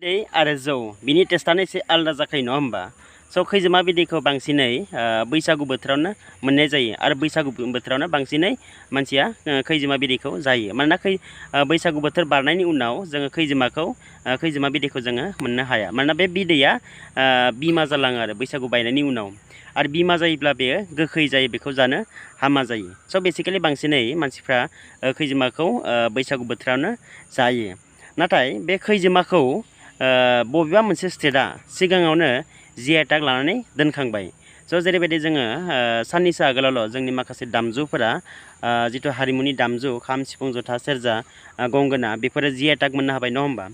बिदै आरो जौ बिनि टेस्टआनो एसे आलादा जाखायो नङा होमबा। स' खैजोमा बिदैखौ बांसिनै बैसागु बोथोरावनो मोननाय जायो आरो बैसागु बोथोरावनो बांसिनै मानसिया खैजोमा बिदैखौ जायो। मानोना बैसागु बोथोर बारनायनि उनाव जोङो खैजोमा बिदैखौ जोङो मोननो हाया। मानोना बे बिदैया बिमा जालाङो आरो बैसागु बायनायनि उनाव। आरो बिमा जायोब्ला बेयो गोखै जायो, बेखौ जानो हामा जायो। स' बेसिकेलि बांसिनै मानसिफ्रा खैजोमाखौ बैसागु बोथोरावनो जायो। नाथाय बे खैजोमाखौ बबेबा मोनसे स्टेटआ सिगाङावनो जि.आइ. टेग लानानै दोनखांबाय। स' जेरैबायदि जोङो साननैसो आगोलावल' जोंनि माखासे दामजुफोरा जिथु हारिमुनि दामजु खाम, सिफुं, जथा, सेरजा, गंगोना बेफोरो जि.आइ. टेग मोननो हाबाय नङा होमबा।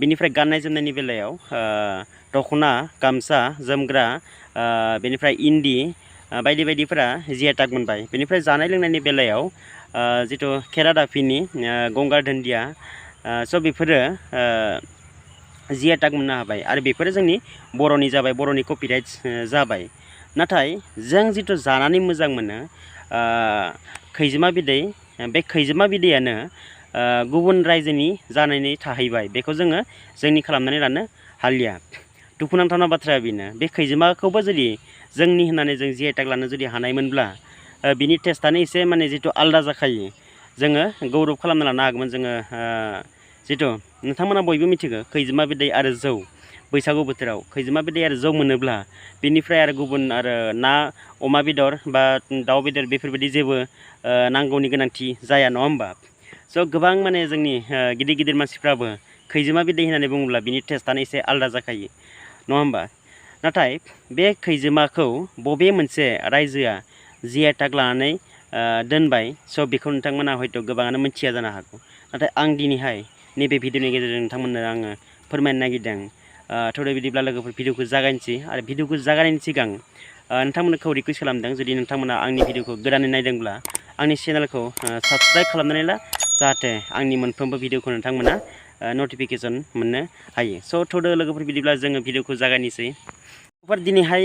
बिनिफ्राय गाननाय जोमनायनि बेलायाव दख'ना, गामसा, जोमग्रा, बेनिफ्राय इन्दि बायदि बायदिफोरा जि.आइ. टेग मोनबाय। बेनिफ्राय जानाय लोंनायनि बेलायाव जिथु खेरादाफिनि, गंगार दुन्दिया, स' बेफोरो जि.आइ. टेग मोननो हाबाय आरो बेफोरो जोंनि बर'नि जाबाय, बर'नि कपिराइट जाबाय। नाथाय जों जिथु जानानै मोजां मोनो खैजोमा बिदै, बे खैजोमा बिदैयानो गुबुन रायजोनि जानानै थाहैबाय। बेखौ जोङो जोंनि खालामनानै लानो हालिया। दुखुनांथावना बाथ्राया बेनो, बे खैजोमाखौबो जुदि जोंनि होननानै जों जि.आइ. टेग लानो जुदि हानायमोनब्ला बिनि टेस्टआनो एसे माने जिथु आलादा जाखायो। जोङो गौरब खालामना लानो हागौमोन। जोङो जिथु नोंथांमोना बयबो मिथिगौ खैजोमा बिदै आरो जौ बैसागु बोथोराव खैजोमा बिदै आरो जौ मोनोब्ला बेनिफ्राय आरो गुबुन आरो ना, अमा बेदर बा दाउ बेदर बेफोरबायदि जेबो नांगौनि गोनांथि जाया नङा होमबा। स' गोबां माने जोंनि गिदिर गिदिर मानसिफ्राबो खैजोमा बिदै होननानै बुङोब्ला बिनि टेस्टआनो एसे आलादा जाखायो नङा होमबा। नाथाय बे खैजोमाखौ बबे मोनसे रायजोआ जि.आइ. टेग लानानै दोनबाय, स' बेखौ नोंथांमोना हयथ' गोबाङानो मिथिया जानो हागौ। नाथाय आं दिनैहाय नैबे भिडिअनि गेजेरजों नोंथांमोननो आङो फोरमायनो नागिरदों। थ' बिदिब्ला लोगोफोर भिडिअखौ जागायनोसै। आरो भिडिअखौ जागायनायनि सिगां नोंथांमोनखौ रिकुवेस्ट खालामदों, जुदि नोंथांमोना आंनि भिडिअखौ गोदानै नायदोंब्ला आंनि चेनेलखौ साबस्क्राइब खालामनानै ला, जाहाथे आंनि मोनफ्रोमबो भिडिअखौ नोंथांमोना नटिफिकेसन मोननो हायो। स' लोगोफोर बिदिब्ला जोङो भिडिअखौ जागायनोसै। दिनैहाय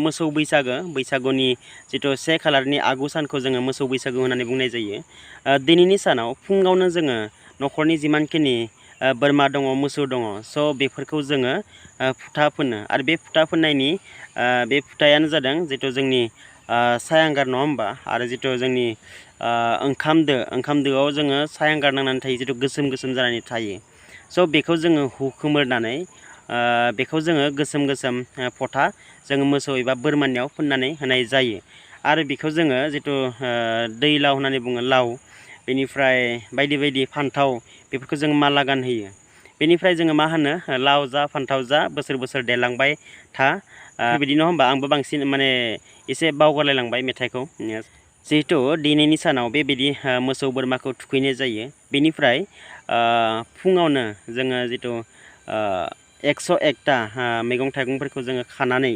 मोसौ बैसागुनि जिथु 1 खालारनि आगु सानखौ जोङो मोसौ बैसागु होननानै बुंनाय जायो। दिनैनि सानाव फुङावनो जोङो न'खरनि जिमानखिनि बोरमा दङ, मोसौ दङ, स' बेफोरखौ जोङो फुथा फोनो। आरो बे फुथा फोननायनि बे फुथायानो जादों जिथु जोंनि सायागार नङा होमबा। आरो जिथु जोंनि ओंखाम दोआव जोङो सायागार नांनानै थायो, जिथु गोसोम गोसोम जानानै थायो। स' बेखौ जोङो हुखोमोरनानै बेखौ जोङो गोसोम गोसोम फथा जोङो मोसौ एबा बोरमानियाव फोननानै होनाय जायो। आरो बेखौ जोङो जिथु दै लाव होननानै बुङो, लाव, बेनिफ्राय बायदि बायदि फान्थाव, बेफोरखौ जों माला गानहोयो। बेनिफ्राय जोङो मा होनो, लाव जा फान्थाव जा बोसोर बोसोर देरलांबाय था, बेबायदि नङा होमबा। आंबो बांसिन माने एसे बावगारलायलांबाय मेथाइखौ। जिहेथु दिनैनि सानाव बेबायदि मोसौ बोरमाखौ थुखैनाय जायो। बेनिफ्राय फुङावनो जोङो जिथु 101टा मैगं थाइगंफोरखौ जोङो खानानै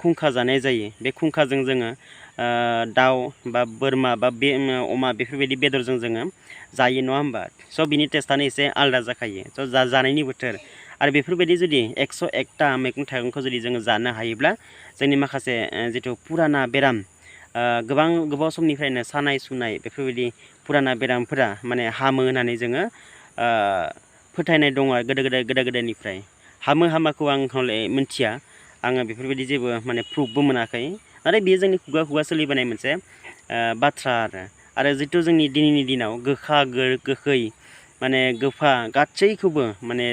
खुंखा जानाय जायो। बे खुंखाजों जोङो दाउ बा बोरमा बा अमा बेफोरबायदि बेदरजों जोङो जायो नङा होमबा। स' बिनि टेस्टआनो एसे आलादा जाखायो। स' जानायनि बोथोर आरो बेफोरबायदि जुदि 101टा मैगं थाइगंखौ जुदि जोङो जानो हायोब्ला जोंनि माखासे जिथु पुराना बेराम, गोबाव समनिफ्रायनो सानाय सुनाय बेफोरबायदि पुराना बेरामफोरा माने हामो होननानै जोङो फोथायनाय दङ आरो गोदो गोदायनिफ्राय। हामाखौ आं हले मिथिया, आङो बेफोरबायदि जेबो माने प्रुफबो मोनाखै। नाथाय बेयो जोंनि खुगा खुगा सोलिबोनाय मोनसे बाथ्रा आरो जिथु जोंनि दिनैनि दिनाव गोखा गोखै माने गोफा गासैखौबो माने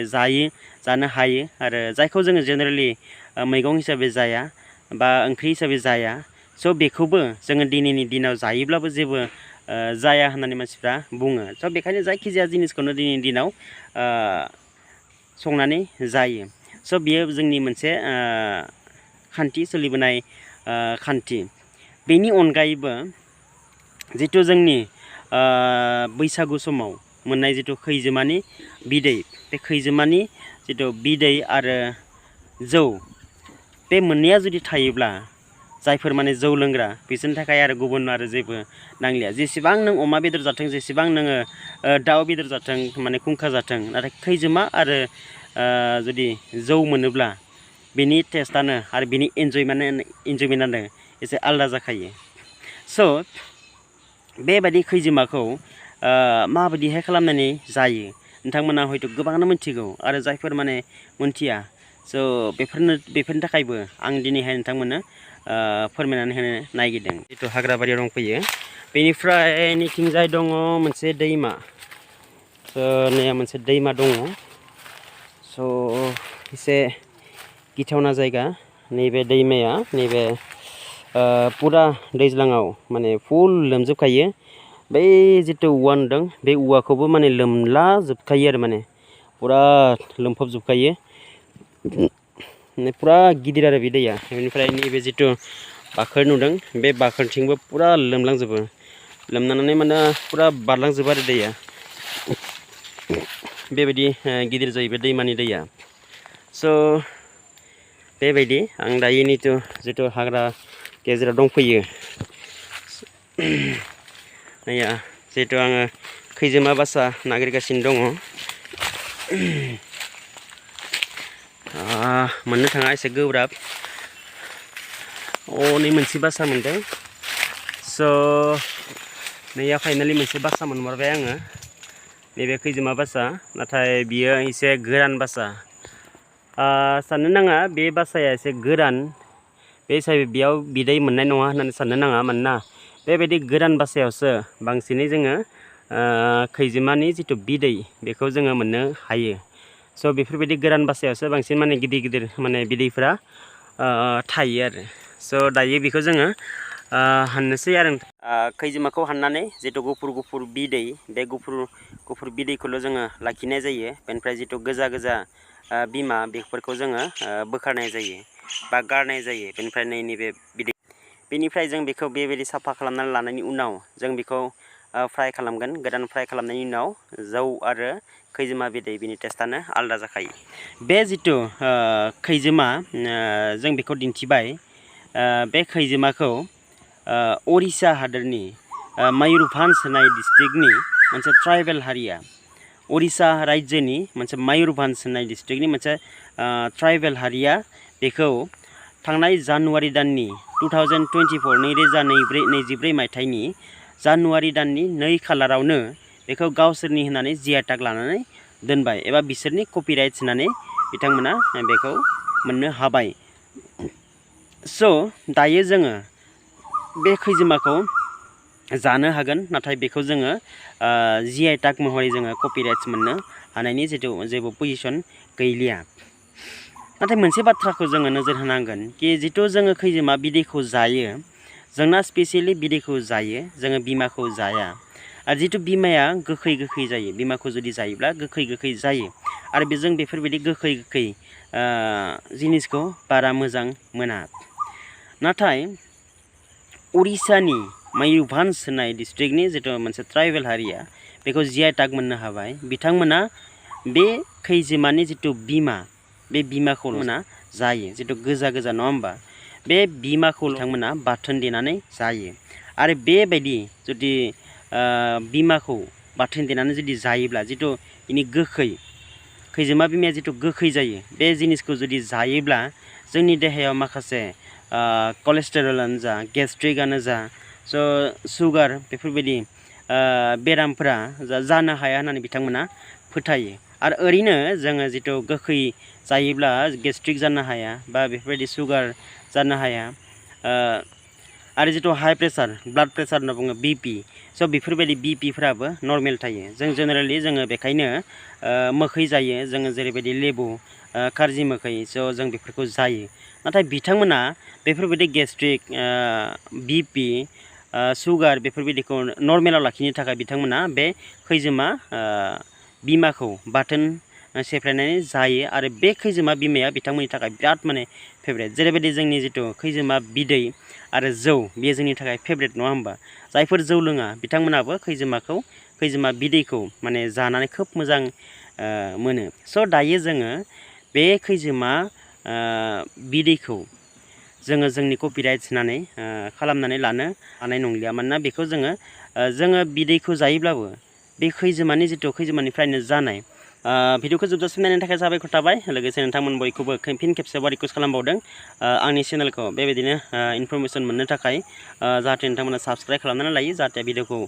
जानो हायो। आरो जायखौ जोङो जेनेरेलि मैगं हिसाबै जाया बा ओंख्रि हिसाबै जाया, स' बेखौबो जोङो दिनैनि दिनाव जायोब्लाबो जेबो जाया होननानै मानसिफ्रा बुङो। स' बेखायनो जायखिजाया जिनिसखौनो दिनैनि दिनाव संनानै जायो। स' बियो जोंनि मोनसे खान्थि, सोलिबोनाय खान्थि। बेनि अनगायैबो जिथु जोंनि बैसागु समाव मोननाय जिथु खैजोमानि बिदै, बे खैजोमानि जिथु बिदै आरो जौ, बे मोननैया जुदि थायोब्ला जायफोर माने जौ लोंग्रा बिसोरनि थाखाय आरो गुबुन आरो जेबो नांलिया। जेसेबां नों अमा बेदर जाथों, जेसेबां नोङो दाउ बेदर जाथों, माने खुंखा जाथों, नाथाय खैजोमा आरो जुदि जौ मोनोब्ला बेनि टेस्टआनो आरो बेनि इन्जयमेन्टआनो एसे आलादा जाखायो। स' बेबायदि खैजोमाखौ माबायदिहाय खालामनानै जायो, नोंथांमोना हयथ' गोबाङानो मिथिगौ आरो जायफोर माने मिथिया स' बेफोरनि थाखायबो आं दिनैहाय नोंथांमोननो फोरमायनानै होनो नागिरदों। जिथु हाग्राबारियाव दंफैयो बेनिफ्राय नैथिंजाय दङ मोनसे दैमा। नै मोनसे दैमा दङ। स' एसे गिथावना जायगा नैबे दैमाया नैबे पुरा दैज्लाङाव माने फुल लोमजोबखायो। बै जिथु औवा नुदों बे औवाखौबो माने लोमलाजोबखायो आरो माने पुरा लोमफबजोबखायो। पुरा गिदिर आरो बे दैया। बेनिफ्राय नैबे जिथु बाखोर नुदों बे बाखोरथिंबो पुरा लोमलांजोबो। लोमनानै माने पुरा बारलांजोबो आरो दैया। बेबायदि गिदिर जायो बे दैमानि दैया। स' बेबायदि आं दायो जिथु हाग्रा गेजेराव दंफैयो। नैया जिहेतु आङो खैजोमा बासा नागिरगासिनो दङ। मोननो थाङा एसे गोब्राब। नै मोनसे बासा मोनदों। स' नैया फाइनालि मोनसे बासा मोनमारबाय आङो। नैबे खैजोमा बासा नाथाय बियो एसे गोरान बासा। साननो नाङा बे बासाया एसे गोरान बे हिसाबै बेयाव बिदै मोननाय नङा होननानै साननो नाङा। मानोना बेबायदि गोरान बासायावसो बांसिनै जोङो खैजोमानि जिथु बिदै बेखौ जोङो मोननो हायो। स' बेफोरबायदि गोरान बासायावसो बांसिन माने गिदिर गिदिर माने बिदैफ्रा थायो आरो। स' दायो बेखौ जोङो हाननोसै आरो खैजोमाखौ हाननानै जिथु गुफुर बिदै बे गुफुर बिदैखौल' जोङो लाखिनाय जायो। बेनिफ्राय जिथु गोजा बिमा बेफोरखौ जोङो बोखारनाय जायो बा गारनाय जायो। बेनिफ्राय नैबे बिदै बेनिफ्राय जों बेखौ बेबायदि साफा खालामनानै लानायनि उनाव जों बेखौ फ्राय खालामगोन। गोदान फ्राय खालामनायनि उनाव जौ आरो खैजोमा बिदै बिनि टेस्टआनो आलादा जाखायो। बे जिथु खैजोमा जों बेखौ दिन्थिबाय। बे खैजोमाखौ उरिष्या हादोरनि मयुरभान्ज होननाय डिस्ट्रिक्टनि मोनसे ट्राइबेल हारिया उरिष्या रायजोनि मोनसे मयुरभान्ज होननाय डिस्ट्रिक्टनि मोनसे ट्राइबेल हारिया बेखौ थांनाय जानुवारि दाननि 2024 2024 मायथाइनि जानुवारि दाननि 2 खालारावनो बेखौ गावसोरनि होननानै जि आइ टेग लानानै दोनबाय एबा बिसोरनि कपिराइट्स होननानै बिथांमोना बेखौ मोननो हाबाय। स' दायो जोङो बे खैजोमाखौ जानो हागोन। नाथाय बेखौ जोङो जि आइ टेग महरै जोङो कपिराइट्स मोननो हानायनि जेबो पजिसन गैलिया। नाथाय मोनसे बाथ्राखौ जोङो नोजोर होनांगोन कि जिथु जोङो खैजोमा बिदैखौ जायो जोंना स्पेसियेलि बिदैखौ जायो जोङो बिमाखौ जाया। आरो जिथु बिमाया गोखै जायो। बिमाखौ जुदि जायोब्ला गोखै जायो। आरो बेजों बेफोरबायदि गोखै जिनिसखौ बारा मोजां मोना। नाथाय उरिष्यानि मयुरभान्ज होननाय डिस्ट्रिक्टनि जिथु मोनसे ट्राइबेल हारिया बेखौ जि आइ टेग मोननो हाबाय। बिथांमोना बे खैजोमानि जिथु बिमा बे बिमाखौ जायो। जिथु गोजा नङा होमबा बे बिमाखौ बिथांमोना बाथोन देनानै जायो। आरो बेबायदि जुदि बिमाखौ बाथोन देनानै जुदि जायोब्ला जिथु बेनि खैजोमा बिमाया जिथु गोखै जायो बे जिनिसखौ जुदि जायोब्ला जोंनि देहायाव माखासे कलेस्टेरलानो जा गेस्ट्रिकआनो जा सुगार बेफोरबायदि बेरामफोरा जानो हाया होननानै बिथांमोना फोथायो। आरो ओरैनो जोङो जिथु गोखै जायोब्ला गेस्ट्रिक जानो हाया बा बेफोरबायदि सुगार जानो हाया। आरो जिथु हाइ प्रेसार ब्लाड प्रेसार होनना बुङो BP स' बेफोरबायदि BPफ्राबो नर्मेल थायो। जों जेनेरेलि जोङो बेखायनो मोखै जायो जोङो जेरैबायदि लेबु खारजि मोखै स' जों बेफोरखौ जायो। नाथाय बिथांमोना बेफोरबायदि गेस्ट्रिक BP सुगार बेफोरबायदिखौ नर्मेलाव लाखिनो थाखाय बिथांमोना बे खैजोमा बिमाखौ बाथोन सेफ्लेनानै जायो। आरो बे खैजोमा बिमाया बिथांमोननि थाखाय बिराद माने फेभरेट। जेरैबायदि जोंनि जिथु खैजोमा बिदै आरो जौ बेयो जोंनि थाखाय फेभरेट नङा होमबा। जायफोर जौ लोङा बिथांमोनाबो खैजोमा बिदैखौ माने जानानै खोब मोजां मोनो। स' दायो जोङो बे खैजोमा बिदैखौ जोङो जोंनि कपिराइट्स होननानै खालामनानै लानो हानाय नंलिया। मानोना बेखौ जोङो बिदैखौ जायोब्लाबो बे खैजोमानिफ्रायनो जानाय भिडिअखौ जोबजासिम नायनायनि थाखाय साबायखर थाबाय लोगोसे नोंथांमोन बयखौबो फिन खेबसेबाव रिक्वेस्ट खालामबावदों आंनि चेनेलखौ बेबायदिनो इनफरमेसन मोननो थाखाय जाहाथे नोंथांमोना साबस्क्राइब खालामनानै लायो जाहाथे भिडिअखौ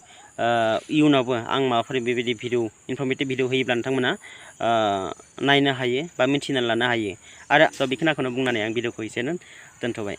इयुनावबो आं माबाफोर बेबायदि भिडिअ इनफरमेटिभ भिडिअ होयोब्ला नोंथांमोना नायनो हायो बा मिन्थिना लानो हायो आरो बेखिनिखौनो बुंनानै आं भिडिअखौ एसेनो दोनथ'बाय।